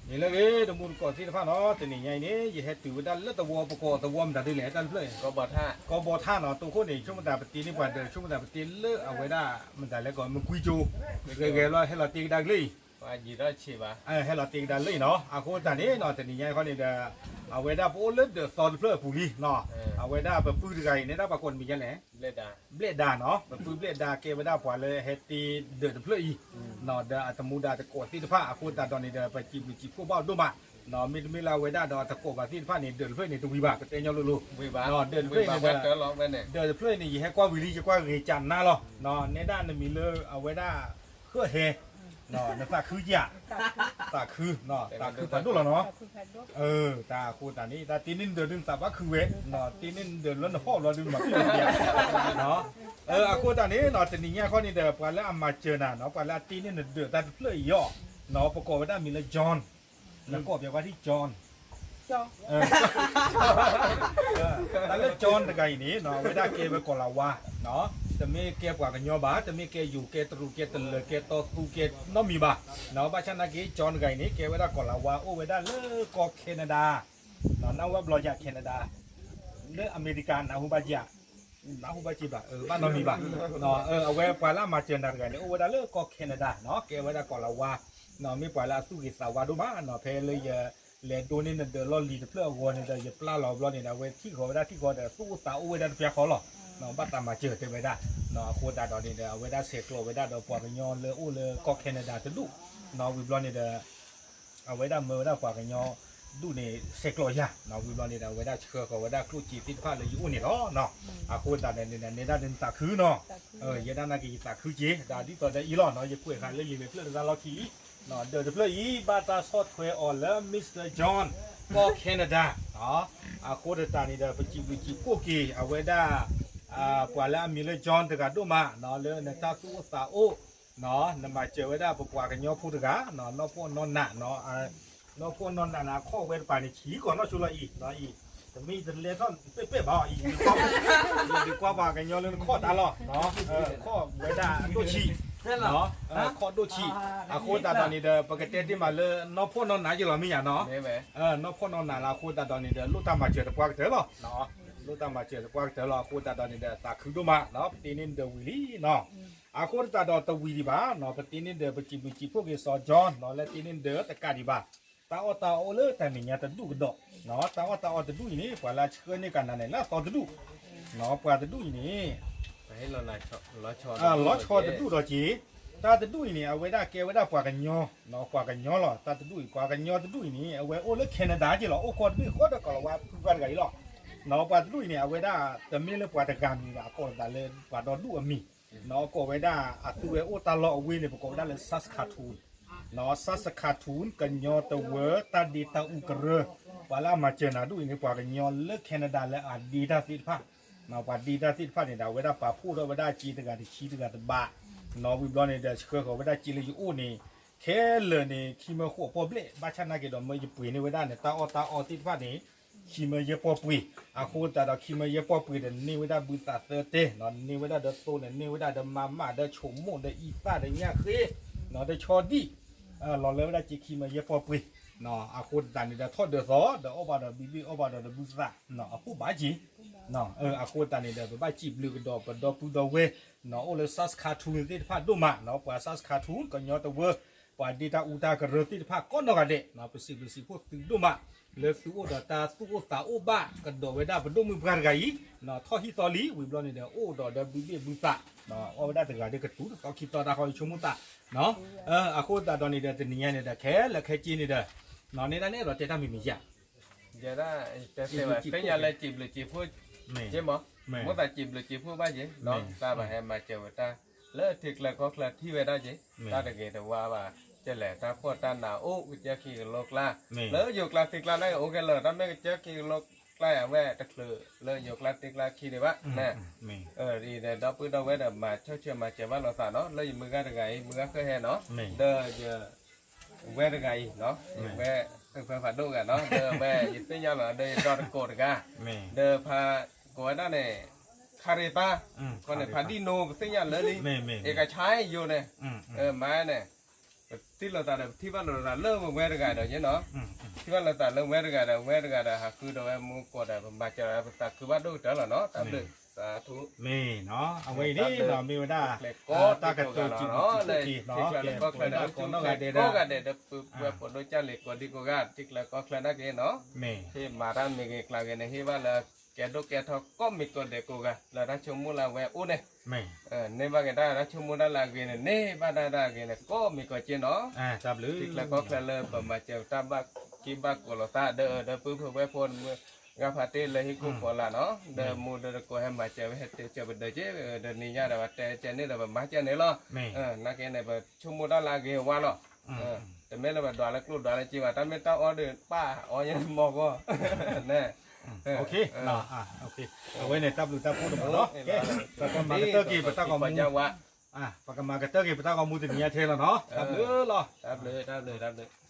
မ့ၢ်လၢဂ့ၤ တမူတကိးသ့ၣ်တဖၣ်နီၤ, တနံၤညါအံၤန့ၣ် ယဟဲတုၤဝဲဒၣ်လၢသဝီပကိး သဝီမတၤဒ်လဲၣ် တၢ်တဖျၢၣ်အံၤ, ကီဘီထၣ်နီၤ, တိခိၣ်န့ၣ် ဆိကမိၣ်သးပတ့န့ၢ်ပှၤဒၢး ဆိကမိၣ်သးပတ့လၢအဝဲဒၣ် မတၤလဲၣ်ကီး မကွံကၠိ, ဂဲၤဂဲၤလီၤ ဟဲလီၤတ့ကဒါကလၢအံၤ ဟဲလီၤတ့ကဒါလၢအံၤနီၤ, အဃိသတးန့ၣ်နီၤ တနံၤညါအံၤခီန့ၣ်ဒီး အဝဲဒၣ်ပအိၣ်လၢဒၢးသီတဖျၢၣ်အပူၤလံနီၤ, အဝဲဒၣ်ပပုၢ်တဂၤအံၤန့ၣ် ဒၣ်ပှၤကိးတမံၤညါလဲၣ် ဘျဲၣ်ဒါနီၤ, ပပုၢ်ဘျဲၣ်ဒါကဲဝဲဒၣ်ပှၤလၢဟဲတ့ဒၢးတဖျၢၣ်အံၤ, ဒီးအတမူဒါတကိးသ့ၣ်တဖၣ် အဃိသတးဒီးန့ၣ်ဒီး ပစံးဘျုးစံးဖှိၣ်ဘၣ်ဒိၣ်မး, မ့တမ့ၢ်လၢအဝဲဒၣ်ဒီးတကိးဘၣ်သ့ၣ်တဖၣ်န့ၣ် ဒၢးတဖျၢၣ်န့ၣ်တဝံၤဘၣ် ပတဲညီလိၤလိၤ, ဒၢးတဖျၢၣ်န့ၣ်ဒီး ဒၢးတဖျၢၣ်အံၤန့ၣ် ယဟဲကွၢ်ဝံၤလံ ယကွၢ်ဂ့ၤကးနါလီၤ, နဲဒၣ်နမံၤလၢအဝဲဒၣ် ဃၢဟဲ နသးခုဧါ, သးခု, သးခုဖးဒိၣ်လီၤနီၤ, တၢ်အဃိသတးန့ၣ် တၢ်တ့န့ၢ်နဒၢးဒုးနသးဘၣ်ခုဝဲ, တ့န့ၢ်နဒၢးလၢနဟီၣ်ဘျီဒုးမၤပ့ၢ်ဝဲဧါ, အဃိသတးန့ၣ်နီၤ တနံၤညါခီန့ၣ်ဒီး ပှၤလၢအမၤစၢၤနၤနီၤ ပှၤလၢအတ့န့ၢ်နဒၢးတၢ်တဖျၢၣ်အံၤအီၤ, ပကိးဝဲဒၣ်မံၤလၢ John, နကိးပှၤထံၣ် John တၢ်လၢ John တဂၤအံၤန့ၣ် အဝဲဒၣ်ကဲဝဲကီၤလၤဝါ, တမ့ၢ်ကဲပှၤကညီဘၣ်, တမ့ၢ်ကဲယိၤ ကဲတရူး ကဲတလၢၤ ကဲတီသူ ကဲနီတမံၤဘၣ်, ဘၣ်ဆၣ်နာ်က့ John တဂၤအံၤန့ၣ် ကဲဝဲဒၣ်ကီၤလၤဝါ အိၣ်ဝဲဒၣ်လၢကီၢ် Canada, နဝဲဘျီယၤ Canada လၢအမဲရကၤ နၢ်ဟူဘၣ်ယၤ နၢ်ဟူဘၣ်က့ၤဘၣ် ဘၣ်နီတမံၤဘၣ်, အဝဲပှၤလၢအမၤစၢၤနၤတဂၤန့ၣ် အိၣ်ဝဲဒၣ်လၢကီၢ် Canada နီၤ, ကဲဝဲဒၣ်ကီၤလၤဝါ, မ့ၢ်ပှၤလၢအသူၣ်ဂ့ၤသးဝါဒိၣ်မးနီၤ, ဖဲလၢယ လဲၤဒိးန့ၢ်နဒၢးလီၢ်လံၤတဖျၢၣ်အဂီၢ်န့ၣ်ဒီး ယပျၢ်လီၤဘျီန့ၣ်ဒီး အဝဲထံၣ်ဃီၤဝဲဒၣ်ထံၣ်ဃီၤဒီး သူၣ်အိၣ်သးအိၣ်ဝဲဒၣ်တပျၢ်ဃီလီၤ, ဘၣ်သးမၤစၢၤတဲဝဲဒၣ်, အဃိသတးဒီးန့ၣ်ဒီး အဝဲဒၣ်ဆဲးကျိးဝဲဒၣ်ဒီးပှၤကညီလၢအိၣ်လၢကီၢ် Canada တဒူၣ်, ဝံၤဘျီန့ၣ်ဒီး အဝဲဒၣ်မၢဝဲဒၣ်ပှၤကညီဒူၣ်န့ၣ် ဆဲးကျိးယၤ, ဝံၤဘျီန့ၣ်ဒီး အဝဲဒၣ်ဆှၢဃီၤဝဲဒၣ်ကျိၣ်စ့သ့ၣ်တဖၣ်လၢယအိၣ်န့ၣ်လီၤ, အဃိသတးဒီးန့ၣ်ဒီး နဲဒၣ်ဒုးနသးခုနီၤ, ယဲဒၣ်နာ်က့ၤယသးခုက့ၤ ဒီးဒ်သိးဒီးအံၤလီၤနီၤ, ယကွဲးဃာ်လၢယဂဲၤဖျၢၣ်တဂၤလီၢ်ခံအံၤ, ဒၢးတဖျၢၣ်အံၤ ဘၣ်တၢ်ဆီၣ်ထွဲအီၤလၢ Mister John ကီၢ် Canada, အဃိသတးန့ၣ်ဒီး ပစံးဘျုးစံးဖှိၣ်က့ၤ အဝဲဒၣ် ပှၤလၢအမံၤလၢ John တဂၤဒိၣ်မးနီၤ, လၢနတၢ်သူၣ်အိၣ်သးအိၣ် နမၤစၢၤဝဲဒၣ်ပပှၤကညီဖိတဂၤ, နီၢ်ဖှီၣ်နီၢ်နး, နီၢ်ဖှီၣ်နီၢ်နးန့ၣ် အခီၣ်ဝဲတပၤန့ၣ် ဆံးကီးနီၢ်ဆိလီၤအံၤ, အံၤ တမ့ၢ်တလဲထီၣ်ပဲ့ပဲ့ဘၣ်အံၤ, ယဒုးကွၢ်ပှၤကညီလၢနခီၣ်တၢ်လီၤ, ခီၣ်ဝဲဒၣ်ဒိၣ်ဆံး, ခီၣ်ဒိၣ်ဆံး, အဃိသတးဒီးန့ၣ်ဒီး ပကတဲတ့ၢ်မးလၢ နီၢ်ဖှီၣ်နီၢ်နးယလီၤမ့ၢ်ယၤနီၤ, နီၢ်ဖှီၣ်နီၢ်နးလၢအဃိသတးဒီးန့ၣ်ဒီး လိၣ်တၢ်မၤစၢၤတပှၢ်ကတၢၢ်လီၤ, လိၣ်တၢ်မၤစၢၤတပှၢ်ကတၢၢ်လီၤ, အဃိသတးဒီးန့ၣ်ဒီး သးခုဒိၣ်မးနီၤ, ပတ့န့ၢ်နဒၢးဝံၤလံနီၤ, အဃိသတးဒီးတဝံၤဒံးဘၣ်နီၤ, ပတ့န့ၢ်ဒၢး ပစံးဘျုးစံးဖှိၣ်က့ၤစီၤ John နီၤ, လၢတ့န့ၢ်ဒၢးတကးဒံးဘၣ်, တၢ်အီၣ်တၢ်အီအိၣ်လၢတၢ်မဲာ်ညါတဒူၣ်ကဒီး, တၢ်အီၣ်တၢ်အီတဒူၣ်အံၤန့ၣ် ပှၤလၢအဆှၢန့ၢ်ကနၤန့ၣ် လၢအသီတဒူၣ်, ပှၤတဒူၣ်အံၤန့ၣ် လီၤဆီတဒူၣ်ဒီးက့ၤ, တၢ်တဒူၣ်အံၤန့ၣ် အဝဲဒၣ်ကဲဝဲဒၣ်ပှၤကညီ, ပှၤကညီလီၤ, တၢ်တဒူၣ်အံၤ ပှၤကညီတဒူၣ်အံၤန့ၣ် အဝဲအိၣ်လၢ Canada က့ၤလီၤ, အိၣ်ကီၢ်တဘ့ၣ်ဃီဒီးကီၤလၤဝါဖုပှၢ်တဂၤအံၤလီၤ, ပှၤတဒူၣ်အံၤန့ၣ် အဝဲဒၣ်တမ့ၢ်လၢပှၤတဂၤမံၤဘၣ်, အကိးလီၤသးလၢပှၤဒီဒူၣ်အမံၤ, အကိးဝဲဒၣ်အသုဝဲအိၣ်တၢ်လီၢ်အဝ့ၢ်န့ၣ် ပကိးဝဲဒၣ်လၢ Saskatoon နီၤ, Saskatoon ကညီတဝၢ တၢ်ဒ့တၢ်အူကရၢ, ပှၤလၢအမၤစၢၤနၤဒူၣ်အံၤန့ၣ် ပှၤကညီလၢ Canada လၢအဒ့တၢ်သ့ၣ်တဖၣ်, ပှၤဒ့တၢ်သ့ၣ်တဖၣ်န့ၣ်ဒီး အဝဲဒၣ်ပာ်ဖှိၣ်ထီၣ်ဝဲဒၣ်စ့တဂၤတဆံတဂၤတဘး, နီၤ ဝံၤဘျီန့ၣ်ဒီး ဆှၢဃီၤဝဲဒၣ်စ့လၢယအိၣ်န့ၣ်, ခဲလၢာ်န့ၣ် ခံမၢဃိးပီၣ်ဘျဲၣ်, ဘၣ်ဆၣ်နာ်က့ၤဒီး မၢယပှ့ၤန့ၢ်ဝဲဒၣ်န့ၣ် တၢ်အီၣ်တၢ်အီသ့ၣ်တဖၣ်န့ၣ် ခံမၢယဲၢ်ပီၣ်ပှ့ၤ, အဃိသတးဒီး ခံမၢယဲၢ်ပီၣ်ပှ့ၤဒီး န့ၢ်ဝဲဒၣ်ဘုသးသၢတဲ, န့ၢ်ဝဲဒၣ်ဒီးသိန့ၣ် န့ၢ်ဝဲဒၣ်ဒီးမၤမၣ် ဒီးဆိကမိၣ် ဒီးအံသၣ် ဒီးညၣ်ဃ့, ဒီးဆီဒံၣ်, လီၤလၢဝဲဒၣ်စ့ခံမၢယဲၢ်ပီၣ်ပှ့ၤ, အဃိသတးန့ၣ်ဒီး ထီၣ်ဒၢးသီ ဒီးအီၣ်ဘၣ်ဒီးဘံဘ့ၣ် အီၣ်ဘၣ်ဒီးဘုသၣ်, အဖှိၣ်ဘၣ်က့ၤ, အဃိသတးန့ၣ်ဒီး ပဘၣ်စံးဘျုးကဒီး ပဒီပုၢ်ဒီဝဲၢ် အိၣ်လၢ Saskatoon သ့ၣ်တဖၣ်ဒိၣ်မး, ပှၤ Saskatoon ကညီတဝၢ ပှၤဒ့တၢ်အူတၢ်ကရၢသ့ၣ်တဖၣ်ကိးနီၢ်ဂၤဒဲး, ပစံးဘျုးစံးဖှိၣ်သုဒိၣ်မး, လၢသုအိၣ်ဒီးတၢ်သူၣ်အိၣ်သးအိၣ်ဘၣ်ကဒီးဝဲဒၣ်ပဒိၣ်မုၣ်ပှၢ်တဂၤအံၤ, ထီၣ်ဟံၣ်သီလံ ဝံၤဘျီန့ၣ်ဒီး အိၣ်ဒီးဒီးဘံဘ့ၣ်ဘုသၣ်, အီၣ်ဝဲဒၣ်တဂၤဒီးကတုၤတသီခံသီတၢ်ဃီ ယဆိကမိၣ်သး, အဃိသတးဒီးန့ၣ်ဒီး တနံၤညါန့ၣ်ဒီး ခဲလၢာ်ခဲဆ့န့ၣ်ဒီး န့ၢ်ဒၣ်န့ၣ်အဲၣ်ဒိးတဲတၢ်မံၤမံၤယၤ ယဲဒၣ် တဲသ့ဝဲသ့ၣ်ညါလၢစံးဘျုးစံးဖှိၣ်က့မး, မိၣ်သးစံးဘျုးစံးဖှိၣ်ဘၣ်က့, တၢ်ဘၣ်ဟဲမၤစၢၤဝဲတၢ် လၢထံကျါကီၢ်ချၢထံၣ်ဝဲဒၣ်က့, တၢ်တဂ့ၤတဝါဘၣ်, ကလဲၤတၢ်ဖှီၣ်တၢ်နးအိၣ် ကစၢၢ်ခံကလိကျါ, လၢယိၤကျါသံကျါန့ၣ် အိၣ်ကဲလၢာ် တၢ်မ့ၢ်ကစၢၢ်ခံကလိကျါ အဝဲတချုးလၢယိၤကျါသံကျါခံဒံးဘၣ်, ဒီးဒီပုၢ်ဒီဝဲၢ်ဒီး မၤဆိၣ်ဆၢမၤစၢၤဘၣ်လိာ်သးနီၤ, လၢယမုၢ်ဂၤတဂၤအံၤ မုၢ်ဂၤဃၢဟဲနီၤ, ဒီးယ ဝဲတဂၤအံၤ, ဝဲဖၢဖးဒိၣ်ဂၤနီၤ, ဒီးဝဲယသ့ၣ်ညါလီၤ ဒီးယဒီတကိးတဂၤ, ဒီးဖးကိးဝဲဒၣ်န့ၣ် ခါရ့ပၢ်, ခီန့ၣ် ဖးဒံၣ်နိ ပသ့ၣ်ညါလၢလံ, အကဆါယိၤန့ၣ်, မၤန့ၣ်, ပထံၣ်လိာ်သးဒီး ပထံၣ်ဘၣ်လိာ်သးလၢပဝဲတဂၤဒီးနီၤ, ထံၣ်ဘၣ်လိာ်သးလၢဝဲတဂၤဒီး ဝဲတဂၤဒီး ဟးဃုဒီးဝဲမူကိးဒီး ပမၤစၢၤဒီး ပသးခုဘၣ်ဒိၣ်ကတၢၢ်လီၤနီၤ, တၢ်ဘျုး, မ့ၢ်နီၤ, အဝဲအံၤန့ၣ်ဒီး မ့ၢ်ဝဲဒၣ် တၢ်ကတိၤစံးဘျုးစံးဖှိၣ်က့ၤနီၤ, ကိးဂၤဒဲးဒီး ပဝဲဖိဒိၣ်ကၢ်လံၤကိးဒံကိးဂၤ ထံချၢကီၢ်ချၢနာ်က့နီၤ, ဟ့ၣ်မၤတၢ်မ့ၢ်ဂ့ၤကျါဂ့ၤန့ၣ် ဟ့ၣ်ဘၣ်လၢ ကဲဒိၣ်ကဲထီ ကိးမံၤကိးဒဲးကိးဂၤ လၢတၢ်ဆိကမိၣ်လၢအဝဲအိၣ်န့ၣ်, န့ၢ်ဘၣ်က့ၤတၢ်တၢ်ဆိကမိၣ်တၢ်လၢအဂ့ၤန့ၣ် န့ၢ်ဘၣ်တၢ်တၢ်အဂ့ၤန့ၣ် ကိးမံၤကိးက့နီၤ, ထံချၢကီၢ်ချၢလၢပမၤစၢၤတၢ်ဘၣ်က့ဘၣ်ကိးလိာ်သး ဒီးဒီပုၢ်ဝဲၢ်ဖိ ဂၤဖးတ့ၢ်လၢဟံၣ်ခိၣ်ဖီလာ်နီၤ, ဒီးမူဒီးတကိးဟဲမၤစၢၤဝဲ ဟဲတဲစၢၤပဒၢးက့, ဒီးနံၤညါဒီး ပတဲကဲန့ၣ်ဒီး ပမၤကဲန့ၣ်လီၤ, နာ်က့န့ၣ် ပဆိကမိၣ်တၢ်လၢအဂ့ၤဝါလီၤ, တမ့ၢ်လၢပဒွးလၢကျိၣ်ဒွးလၢစ့ဘၣ်, တၢ်မ့ၢ်တၢ်အီၣ်ဒီး ပၢ်အီၣ်ညါမီၢ်ဂီၢ်, အဝဲန့ၣ် တၢ်ဘျုးတၢ်ဖှိၣ်တမံၤနီၤ, ပကမၤကတၢၢ်က့ၤပတၢ်ဂီၤမူ, ပကမၤကတၢၢ်က့ၤပတၢ်ဂီၤမူတနံၤညါထဲလီၤနီၤ, တၢ်ဘျုးလီၤ, တၢ်ဘျုး, တၢ်ဘျုး, တၢ်ဘျုး.